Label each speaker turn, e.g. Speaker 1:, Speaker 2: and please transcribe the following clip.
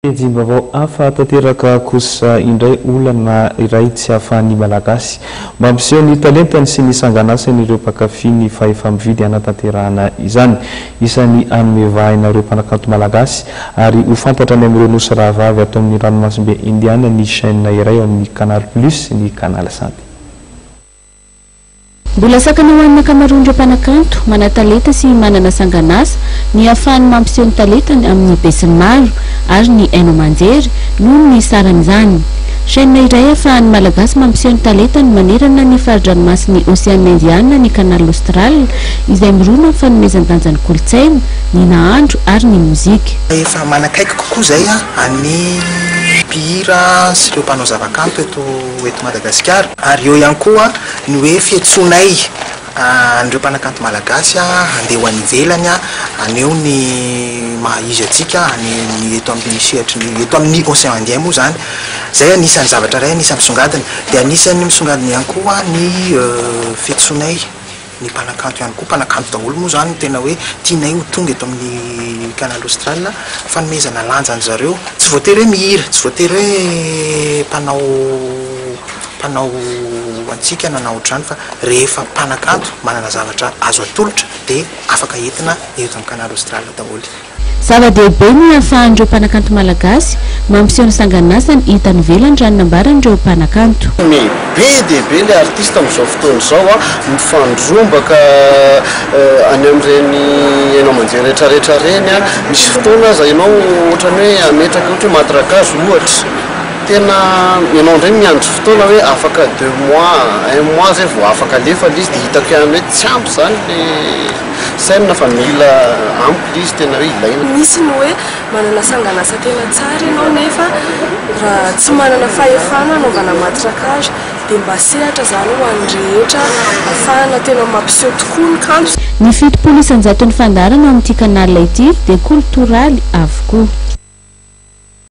Speaker 1: Pejim-baovao hafa tanteraka kosa indray olana iray tsy ahafahan'ny Malagasy mampiseho ny talentany sy ny sanganasany ireo mpankafy ny fahefa-mividy hanatanterahana izany. Isan'ny hanome vahana ireo mpanakanto Malagasy ary ho fantatra any amin'ireo nosy rahavavy ato amin'ny ranomasimbe Indiana ny chaîne iray ao amin'ny Canal Plus ny Canal Sat.
Speaker 2: Mbola sakana ho an'ny ankamaroan'ireo mpanakanto manan-talenta sy manana sangan'asa ny hahafahany mampiseho ny talentany amin'ny besinimaro ary ny haino aman-jery noho ny saran'izany. Chaîne iray ahafahan'ny Malagasy mampiseho ny talentany manerana ny fari-dranomasin'ny Oseana Indiana ny Canal Austral izay mirona amin'ny fanomezan-danja ny kolontsaina, ny nahandro ary ny mozika.
Speaker 3: Efa manakaiky kokoa izay ny mpihira sy ireo mpanao zavakanto eto eto Madagasikara ary eo ihany koa Ny hoe fiantsoanay an'ireo mpanakanto malagasy handeha ho any ivelany haneho ny maha izy antsika any ny eto amin'ny sehatry ny eto amin'ny Océan Indien moa izany. Izay anisan'ny zavatra iray anisan'ny misongadina. Dia anisan'ny misongadina ihany koa ny fiantsoanay ny mpanakanto ihany koa, mpanakanto daholo moa izany no tena hoe tianay ho tonga eto amin'ny Canal Austral, fanomezana lanja an-dry zareo. Tsy voatery hoe mihira, tsy voatery hoe mpanao mpanao antsika na ohatr'izany fa rehefa mpanakanto manana zavatra azo atolotra dia afaka entina eto amin'ny Canal Austral daholo.
Speaker 2: Zava-dehibe ny hahafahan'ireo mpanakanto malagasy mampiseho ny sanganasany hita any ivelany raha ny nambaran'ireo mpanakanto.
Speaker 4: Miha be dia be ilay artiste amin'izao fotoana izao a, mifandrombaka any amin'ireny haino aman-jery rehetrarehetra ireny a, misy fotoana aza ianao ohatran'ny hoe hametraka ohatra hoe matrakazo ohatra, Tena ianao indray miandry fotoana hoe afaka deux mois, un mois zay vao afaka alefa le izy de hitako ihany hoe tsy ampy zany le scène fa mila amiko le izy tena hoe ilaina.
Speaker 5: Misy ny hoe manana sangan'asa tena tsara ianao nefa raha tsy manana fahefana hanaovana matraquage dia mba sehatra izany ho an'ny rehetra ahafahana tena mampiseho tokoa ny kanto.
Speaker 2: Ny 70 isan-jaton'ny fandaharana ao amin'ity canal ity dia kolotoraly avokoa.